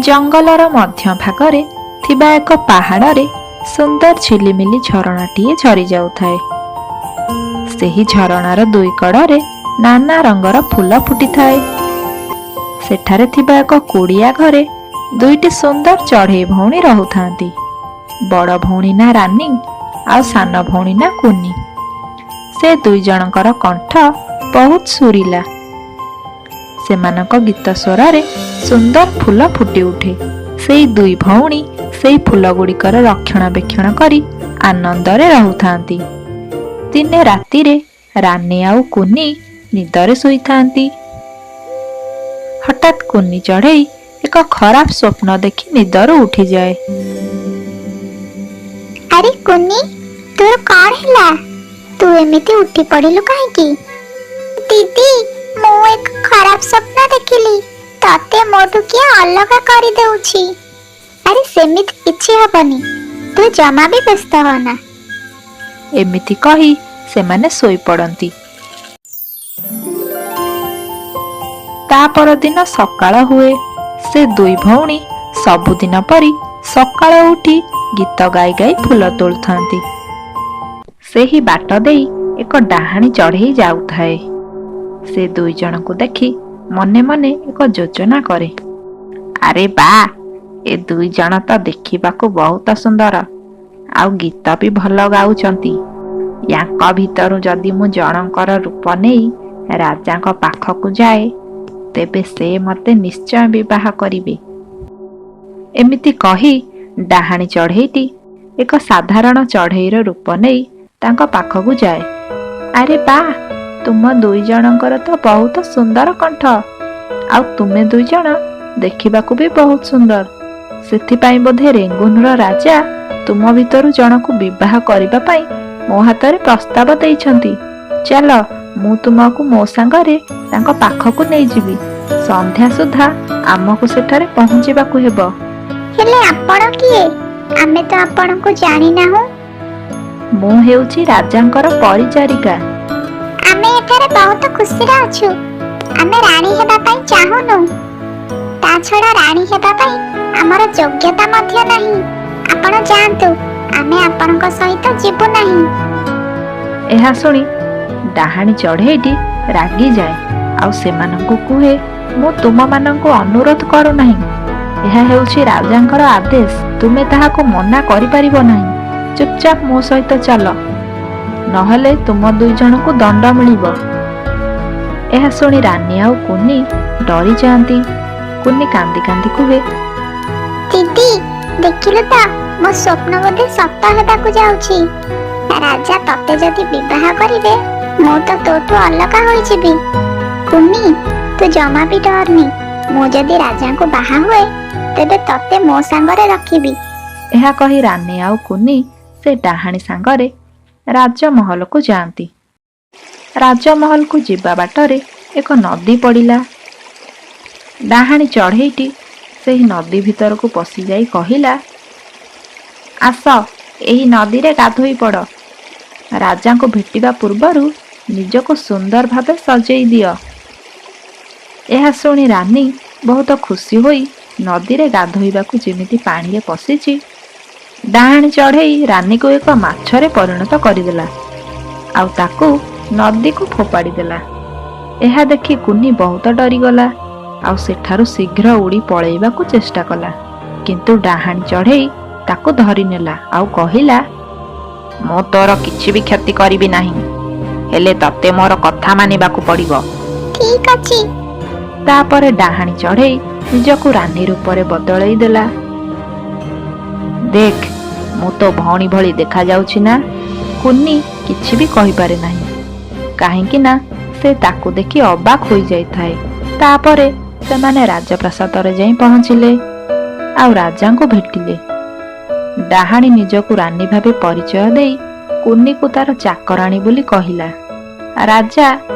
ଜଙ୍ଗଲର ମଧ୍ୟ ଭାଗରେ ଥିବା ଏକ ପାହାଡ଼ରେ ସୁନ୍ଦର ଝିଲିମିଲି ଝରଣାଟିଏ ଝରି ଯାଉଥାଏ। ସେହି ଝରଣାର ଦୁଇ କଡ଼ରେ ନାନା ରଙ୍ଗର ଫୁଲ ଫୁଟିଥାଏ। ସେଠାରେ ଥିବା ଏକ କୁଡ଼ିଆ ଘରେ ଦୁଇଟି ସୁନ୍ଦର ଚଢ଼େଇ ଭଉଣୀ ରହୁଥାନ୍ତି। ବଡ଼ ଭଉଣୀ ନାଁ ରାନୀ ଆଉ ସାନ ଭଉଣୀ ନାଁ କୁନି। ସେ ଦୁଇ ଜଣଙ୍କର କଣ୍ଠ ବହୁତ ସୁରିଲା। ସେମାନଙ୍କ ଗୀତ ସ୍ୱରରେ ସୁନ୍ଦର ଫୁଲ ଫୁଟି ଉଠେ। ସେଇ ଦୁଇ ଭଉଣୀ ସେଇ ଫୁଲ ଗୁଡ଼ିକର ରକ୍ଷଣାବେକ୍ଷଣ କରି ଆନନ୍ଦରେ ରହୁଥାନ୍ତି। ଦିନେ ରାତିରେ ରାନୀ ଆଉ କୁନି ନିଦରେ ଶୋଇଥାନ୍ତି। ହଠାତ୍ କୁନି ଚଢ଼େଇ ଏକ ଖରାପ ସ୍ୱପ୍ନ ଦେଖି ନିଦରୁ ଉଠିଯାଏ। ଆରେ କୁନି, ତୋର କଣ ହେଲା? ତୁ ଏମିତି ଉଠି ପଡ଼ିଲୁ କାହିଁକି? ଦିଦି, ମୁଁ ଏକ ଖରାପ ସ୍ୱପ୍ନ ଦେଖିଲି। ତତେ ମୋଠୁ କିଏ ଅଲଗା କରିଦେଉଛି। ଆରେ, ସେମିତି କିଛି ହବନି, ତୁ ଜମା ବି ବ୍ୟସ୍ତ ହନା। ଏମିତି କହି ସେମାନେ ଶୋଇପଡ଼ନ୍ତି। ତା ପରଦିନ ସକାଳ ହୁଏ। ସେ ଦୁଇ ଭଉଣୀ ସବୁଦିନ ପରି ସକାଳ ଉଠି ଗୀତ ଗାଇ ଗାଇ ଫୁଲ ତୋଳୁଥାନ୍ତି। ସେହି ବାଟ ଦେଇ ଏକ ଡାହାଣୀ ଚଢ଼େଇ ଯାଉଥାଏ। ସେ ଦୁଇ ଜଣଙ୍କୁ ଦେଖି ମନେ ମନେ ଏକ ଯୋଜନା କରେ। ଆରେ ବା, ଏ ଦୁଇ ଜଣ ତ ଦେଖିବାକୁ ବହୁତ ସୁନ୍ଦର ଆଉ ଗୀତ ବି ଭଲ ଗାଉଛନ୍ତି। ୟାଙ୍କ ଭିତରୁ ଯଦି ମୁଁ ଜଣଙ୍କର ରୂପ ନେଇ ରାଜାଙ୍କ ପାଖକୁ ଯାଏ, ତେବେ ସେ ମୋତେ ନିଶ୍ଚୟ ବିବାହ କରିବେ। ଏମିତି କହି ଡାହାଣୀ ଚଢ଼େଇଟି ଏକ ସାଧାରଣ ଚଢ଼େଇର ରୂପ ନେଇ ତାଙ୍କ ପାଖକୁ ଯାଏ। ଆରେ ବା, ତୁମ ଦୁଇ ଜଣଙ୍କର ତ ବହୁତ ସୁନ୍ଦର କଣ୍ଠ ଆଉ ତୁମେ ଦୁଇ ଜଣ ଦେଖିବାକୁ ବି ବହୁତ ସୁନ୍ଦର। ସେଥିପାଇଁ ବୋଧେ ରେଙ୍ଗୁନର ରାଜା ତୁମ ଭିତରୁ ଜଣକୁ ବିବାହ କରିବା ପାଇଁ ମୋ ହାତରେ ପ୍ରସ୍ତାବ ଦେଇଛନ୍ତି। ଚାଲ, ମୁଁ ତୁମକୁ ମୋ ସାଙ୍ଗରେ ତାଙ୍କ ପାଖକୁ ନେଇଯିବି। ସନ୍ଧ୍ୟା ସୁଦ୍ଧା ଆମକୁ ସେଠାରେ ପହଞ୍ଚିବାକୁ ହେବ। ହେଲେ ଆପଣ କିଏ? ଆମେ ତ ଆପଣଙ୍କୁ ଜାଣିନାହୁଁ। ମୁଁ ହେଉଛି ରାଜାଙ୍କର ପରିଚାରିକା। ଆମେ ଏଠାରେ ବହୁତ ଖୁସିରେ ଅଛୁ। ଆମେ ରାଣୀ ହେବା ପାଇଁ ଚାହୁଁନୁ। ତା ଛଡ଼ା ରାଣୀ ହେବା ପାଇଁ ଆମର ଯୋଗ୍ୟତା ମଧ୍ୟ ନାହିଁ। ଆପଣ ଯାଆନ୍ତୁ, ଆମେ ଆପଣଙ୍କ ସହିତ ଯିବୁ ନାହିଁ। ଏହା ଶୁଣି ଡାହାଣୀ ଚଢ଼େଇଟି ରାଗିଯାଏ ଆଉ ସେମାନଙ୍କୁ କୁହେ, ମୁଁ ତୁମମାନଙ୍କୁ ଅନୁରୋଧ କରୁନାହିଁ। ଏହା ହେଉଛି ରାଜାଙ୍କର ଆଦେଶ। ତୁମେ ତାହାକୁ ମନା କରିପାରିବ ନାହିଁ। ଚୁପଚାପ ମୋ ସହିତ ଚାଲ, ନହେଲେ ତୁମ ଦୁଇ ଜଣଙ୍କୁ ଦଣ୍ଡ ମିଳିବ। ଏହା ଶୁଣି ରାନୀ ଆଉ କୁନି ଡରିଯାଆନ୍ତି। କୁନି କାନ୍ଦି କାନ୍ଦି କୁହେ, ଦିଦି, ଦେଖିଲୁ ତ, ମୋ ସ୍ୱପ୍ନ ବୋଧେ ସତ ହେବାକୁ ଯାଉଛି। ରାଜା ତତେ ଯଦି ବିବାହ କରିବେ, ମୁଁ ତ ତୋଠୁ ଅଲଗା ହୋଇଯିବି। କୁନି, ତୁ ଜମା ବି ଡରନି। ମୁଁ ଯଦି ରାଜାଙ୍କୁ ବାହା ହୁଏ, ତେବେ ତତେ ମୋ ସାଙ୍ଗରେ ରଖିବି। ଏହା କହି ରାନୀ ଆଉ କୁନି ସେ ଡାହାଣୀ ସାଙ୍ଗରେ ରାଜମହଲକୁ ଯାଆନ୍ତି। ରାଜମହଲକୁ ଯିବା ବାଟରେ ଏକ ନଦୀ ପଡ଼ିଲା। ଡାହାଣୀ ଚଢ଼େଇଟି ସେହି ନଦୀ ଭିତରକୁ ପଶିଯାଇ କହିଲା, ଆସ, ଏହି ନଦୀରେ ଗାଧୋଇ ପଡ଼। ରାଜାଙ୍କୁ ଭେଟିବା ପୂର୍ବରୁ ନିଜକୁ ସୁନ୍ଦର ଭାବେ ସଜେଇ ଦିଅ। ଏହା ଶୁଣି ରାନୀ ବହୁତ ଖୁସି ହୋଇ ନଦୀରେ ଗାଧୋଇବାକୁ ଯେମିତି ପାଣିରେ ପଶିଛି, ଡାହାଣୀ ଚଢ଼େଇ ରାନୀକୁ ଏକ ମାଛରେ ପରିଣତ କରିଦେଲା ଆଉ ତାକୁ ନଦୀକୁ ଫୋପାଡ଼ି ଦେଲା। ଏହା ଦେଖି କୁନି ବହୁତ ଡରିଗଲା ଆଉ ସେଠାରୁ ଶୀଘ୍ର ଉଡ଼ି ପଳେଇବାକୁ ଚେଷ୍ଟା କଲା। କିନ୍ତୁ ଡାହାଣୀ ଚଢ଼େଇ ତାକୁ ଧରିନେଲା ଆଉ କହିଲା, ମୁଁ ତୋର କିଛି ବି କ୍ଷତି କରିବି ନାହିଁ, ହେଲେ ତତେ ମୋର କଥା ମାନିବାକୁ ପଡ଼ିବ। ଠିକ ଅଛି। ତାପରେ ଡାହାଣୀ ଚଢ଼େଇ ନିଜକୁ ରାନୀ ରୂପରେ ବଦଳେଇ ଦେଲା। ଦେଖ, ମୁଁ ତୋ ଭଉଣୀ ଭଳି ଦେଖାଯାଉଛି ନା? କୁନି କିଛି ବି କହିପାରେ ନାହିଁ, କାହିଁକି ନା ସେ ତାକୁ ଦେଖି ଅବାକ୍ ହୋଇଯାଇଥାଏ। ତାପରେ ସେମାନେ ରାଜପ୍ରାସାଦରେ ଯାଇ ପହଞ୍ଚିଲେ ଆଉ ରାଜାଙ୍କୁ ଭେଟିଲେ। ଡାହାଣୀ ନିଜକୁ ରାନୀ ଭାବେ ପରିଚୟ ଦେଇ କୁନିକୁ ତାର ଚାକରାଣୀ ବୋଲି କହିଲା। ରାଜା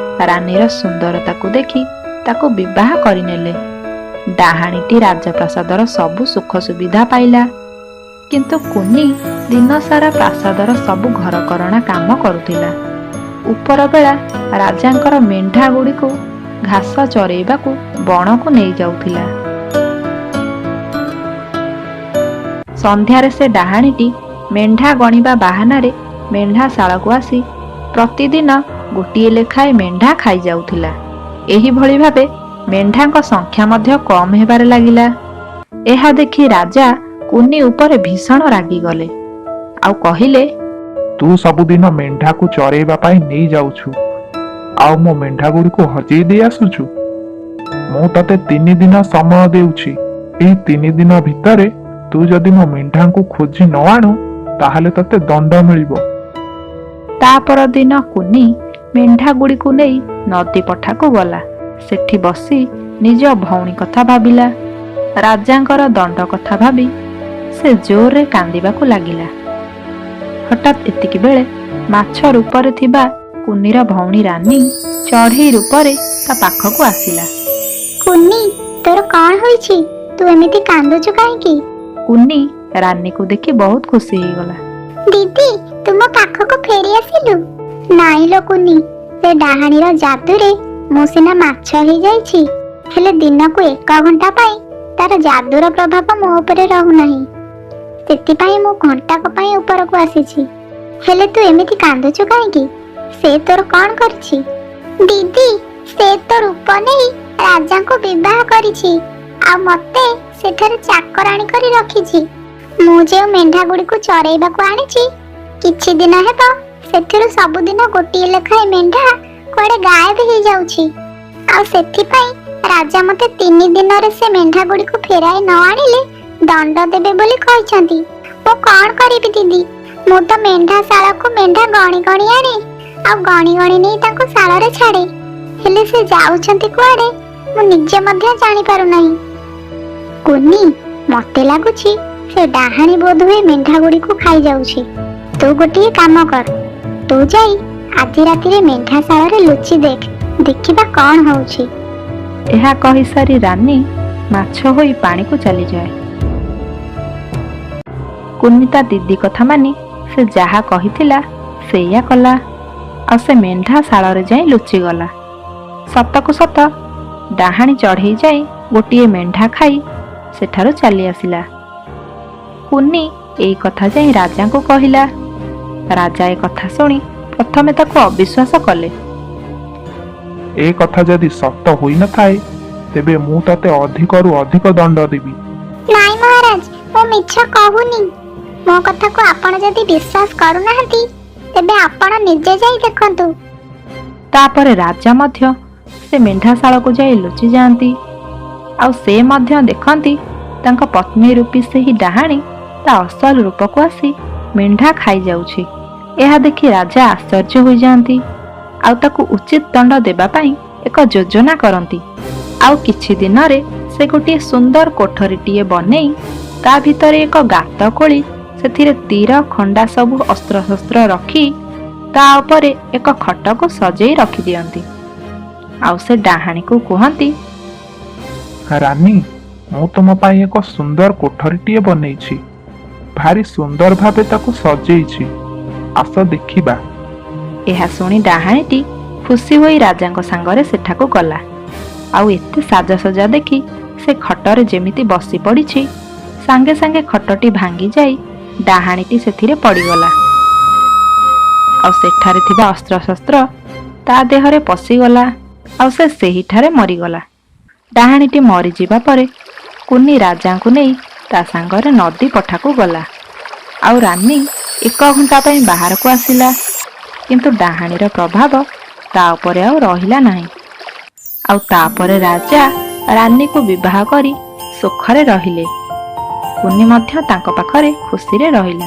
ରାନୀର ସୁନ୍ଦରତାକୁ ଦେଖି ତାକୁ ବିବାହ କରିନେଲେ। ଡାହାଣୀଟି ରାଜପ୍ରାସାଦର ସବୁ ସୁଖ ସୁବିଧା ପାଇଲା, କିନ୍ତୁ କୁନି ଦିନସାରା ପ୍ରାସାଦର ସବୁ ଘରକରଣା କାମ କରୁଥିଲା। ଉପର ବେଳା ରାଜାଙ୍କର ମେଣ୍ଢା ଗୁଡ଼ିକୁ ଘାସ ଚରେଇବାକୁ ବଣକୁ ନେଇଯାଉଥିଲା। ସନ୍ଧ୍ୟାରେ ସେ ଡାହାଣୀଟି ମେଣ୍ଢା ଗଣିବା ବାହାନାରେ ମେଣ୍ଢାଶାଳକୁ ଆସି ପ୍ରତିଦିନ ଗୋଟିଏ ଲେଖାଏଁ ମେଣ୍ଢା ଖାଇଯାଉଥିଲା। ଏହିଭଳି ଭାବେ ମେଣ୍ଢାଙ୍କ ସଂଖ୍ୟା ମଧ୍ୟ କମ୍ ହେବାରେ ଲାଗିଲା। ଏହା ଦେଖି ରାଜା କୁନି ଉପରେ ଭୀଷଣ ରାଗିଗଲେ ଆଉ କହିଲେ, ତୁ ସବୁଦିନ ମେଣ୍ଢାକୁ ଚରେଇବା ପାଇଁ ନେଇ ଯାଉଛୁ ଆଉ ମୋ ମେଣ୍ଢା ଗୁଡ଼ିକୁ ହଜେଇ ଦେଇ ଆସୁଛୁ। ମୁଁ ତତେ 3 ଦିନ ସମୟ ଦେଉଛି। ଏଇ 3 ଦିନ ଭିତରେ ତୁ ଯଦି ମୋ ମେଣ୍ଢାଙ୍କୁ ଖୋଜି ନ ଆଣୁ, ତାହେଲେ ତତେ ଦଣ୍ଡ ମିଳିବ। ତା ପରଦିନ କୁନି ମେଣ୍ଢାଗୁଡ଼ିକୁ ନେଇ ନଦୀ ପଠାକୁ ଗଲା। ସେଠି ବସି ନିଜ ଭଉଣୀ କଥା ଭାବିଲା। ରାଜାଙ୍କର ଦଣ୍ଡ କଥା ଭାବି ସେ ଜୋରରେ କାନ୍ଦିବାକୁ ଲାଗିଲା। ହଠାତ୍ ଏତିକି ବେଳେ ମାଛ ରୂପରେ ଥିବା କୁନିର ଭଉଣୀ ରାନୀ ଚଢ଼େଇ ରୂପରେ ତା ପାଖକୁ ଆସିଲା। କୁନି, ତୋର କଣ ହୋଇଛି? ତୁ ଏମିତି କାନ୍ଦୁଛୁ କାହିଁକି? କୁନି ରାନୀକୁ ଦେଖି ବହୁତ ଖୁସି ହେଇଗଲା। ଦିଦି, ତୁ ମୋ ପାଖକୁ ଫେରି ଆସିଲୁ! ନାଇଁ ଲୋ କୁନି, ସେ ଡାହାଣୀର ଯାଦୁରେ ମୁଁ ସିନା ମାଛ ହେଇଯାଇଛି, ହେଲେ ଦିନକୁ 1 ଘଣ୍ଟା ପାଇଁ ତାର ଯାଦୁର ପ୍ରଭାବ ମୋ ଉପରେ ରହୁନାହିଁ। ସେଥିପାଇଁ ମୁଁ ଘଣ୍ଟାକ ପାଇଁ ଉପରକୁ ଆସିଛି। ହେଲେ ତୁ ଏମିତି କାନ୍ଦୁଛୁ କାହିଁକି? ସେ ତୋର କଣ କରିଛି? ଦିଦି, ସେ ତୋ ରୂପ ନେଇ ରାଜାଙ୍କୁ ବିବାହ କରିଛି ଆଉ ମତେ ସେଠାରେ ଚାକରାଣୀ କରି ରଖିଛି। ମୁଁ ଯେଉଁ ମେଣ୍ଢା ଗୁଡ଼ିକୁ ଚରେଇବାକୁ ଆଣିଛି, କିଛି ଦିନ ହେବ ସେଥିରୁ ସବୁଦିନ ଗୋଟିଏ ଲେଖାଏଁ ମେଣ୍ଢା କୁଆଡେ ଗାୟବ ହେଇଯାଉଛି। ଆଉ ସେଥିପାଇଁ ରାଜା ମତେ 3 ଦିନରେ ସେ ମେଣ୍ଢା ଗୁଡ଼ିକୁ ଫେରାଇ ନ ଆଣିଲେ ଦଣ୍ଡ ଦେବେ ବୋଲି କହିଛନ୍ତି। ମୁଁ କଣ କରିବି ଦିଦି? ମୁଁ ତ ମେଣ୍ଢା ଶାଳକୁ ମେଣ୍ଢା ଗଣି ଗଣି ଆଣେ ଆଉ ଗଣି ଗଣି ନେଇ ତାଙ୍କୁ ଶାଳରେ ଛାଡେ। ହେଲେ ସେ ଯାଉଛନ୍ତି କୁଆଡେ, ମୁଁ ନିଜେ ମଧ୍ୟ ଜାଣିପାରୁନାହିଁ। କୁନି, ମତେ ଲାଗୁଛି ସେ ଡାହାଣୀ ବୋଧହୁଏ ମେଣ୍ଢା ଗୁଡ଼ିକୁ ଖାଇଯାଉଛି। ତୁ ଗୋଟିଏ କାମ କର, ତୁ ଯାଇ ଆଜି ରାତିରେ ମେଣ୍ଢାଶାଳରେ ଲୁଚି ଦେଖ, ଦେଖିବା କଣ ହଉଛି। ଏହା କହିସାରି ରାନୀ ମାଛ ହୋଇ ପାଣିକୁ ଚାଲିଯାଏ। କୁନି ତା ଦିଦି କଥା ମାନି ସେ ଯାହା କହିଥିଲା ସେଇଆ କଲା ଆଉ ସେ ମେଣ୍ଢା ଶାଳରେ ଯାଇ ଲୁଚିଗଲା। ସତକୁ ସତ ଡାହାଣୀ ଚଢ଼େଇ ଯାଇ ଗୋଟିଏ ମେଣ୍ଢା ଖାଇ ସେଠାରୁ ଚାଲି ଆସିଲା। କୁନି ଏଇ କଥା ଯାଇ ରାଜାଙ୍କୁ କହିଲା। ରାଜା ଏ କଥା ଶୁଣି ପ୍ରଥମେ ତାକୁ ଅବିଶ୍ୱାସ କଲେ। ଏ କଥା ଯଦି ସତ ହୋଇନଥାଏ, ତେବେ ମୁଁ ତତେ ଅଧିକରୁ ଅଧିକ ଦଣ୍ଡ ଦେବି। ନାଇଁ ମହାରାଜ, ମୁଁ ମିଛ କହୁନି। ମୋ କଥାକୁ ଆପଣ ଯଦି ବିଶ୍ୱାସ କରୁନାହାନ୍ତି, ତେବେ ଆପଣ ନିଜେ ଯାଇ ଦେଖନ୍ତୁ। ତାପରେ ରାଜା ମଧ୍ୟ ସେ ମେଣ୍ଢାଶାଳକୁ ଯାଇ ଲୁଚି ଯାଆନ୍ତି ଆଉ ସେ ମଧ୍ୟ ଦେଖନ୍ତି, ତାଙ୍କ ପତ୍ନୀ ରୂପୀ ସେହି ଡାହାଣୀ ତା ଅସଲ ରୂପକୁ ଆସି ମେଣ୍ଢା ଖାଇଯାଉଛି। ଏହା ଦେଖି ରାଜା ଆଶ୍ଚର୍ଯ୍ୟ ହୋଇଯାଆନ୍ତି ଆଉ ତାକୁ ଉଚିତ ଦଣ୍ଡ ଦେବା ପାଇଁ ଏକ ଯୋଜନା କରନ୍ତି। ଆଉ କିଛି ଦିନରେ ସେ ଗୋଟିଏ ସୁନ୍ଦର କୋଠରୀଟିଏ ବନେଇ ତା ଭିତରେ ଏକ ଗାତ ଖୋଳି ସେଥିରେ ତୀର, ଖଣ୍ଡା ସବୁ ଅସ୍ତ୍ରଶସ୍ତ୍ର ରଖି ତା ଉପରେ ଏକ ଖଟକୁ ସଜେଇ ରଖିଦିଅନ୍ତି ଆଉ ସେ ଡାହାଣୀକୁ କୁହନ୍ତି, ରାନୀ, ମୁଁ ତୁମ ପାଇଁ ଏକ ସୁନ୍ଦର କୋଠରୀଟିଏ ବନେଇଛି। ଭାରି ସୁନ୍ଦର ଭାବେ ତାକୁ ସଜେଇଛି। ଆସ ଦେଖିବା। ଏହା ଶୁଣି ଡାହାଣୀଟି ଖୁସି ହୋଇ ରାଜାଙ୍କ ସାଙ୍ଗରେ ସେଠାକୁ ଗଲା। ଆଉ ଏତେ ସାଜସଜା ଦେଖି ସେ ଖଟରେ ଯେମିତି ବସି ପଡ଼ିଛି, ସାଙ୍ଗେ ସାଙ୍ଗେ ଖଟଟି ଭାଙ୍ଗି ଯାଇ ଡାହାଣୀଟି ସେଥିରେ ପଡ଼ିଗଲା ଆଉ ସେଠାରେ ଥିବା ଅସ୍ତ୍ରଶସ୍ତ୍ର ତା ଦେହରେ ପଶିଗଲା ଆଉ ସେ ସେହିଠାରେ ମରିଗଲା। ଡାହାଣୀଟି ମରିଯିବା ପରେ କୁନି ରାଜାଙ୍କୁ ନେଇ ତା ସାଙ୍ଗରେ ନଦୀ ପଠାକୁ ଗଲା ଆଉ ରାନୀ 1 ଘଣ୍ଟା ପାଇଁ ବାହାରକୁ ଆସିଲା, କିନ୍ତୁ ଡାହାଣୀର ପ୍ରଭାବ ତା ଉପରେ ଆଉ ରହିଲା ନାହିଁ। ଆଉ ତାପରେ ରାଜା ରାନୀକୁ ବିବାହ କରି ସୁଖରେ ରହିଲେ। କୁନି ମଧ୍ୟ ତାଙ୍କ ପାଖରେ ଖୁସିରେ ରହିଲା।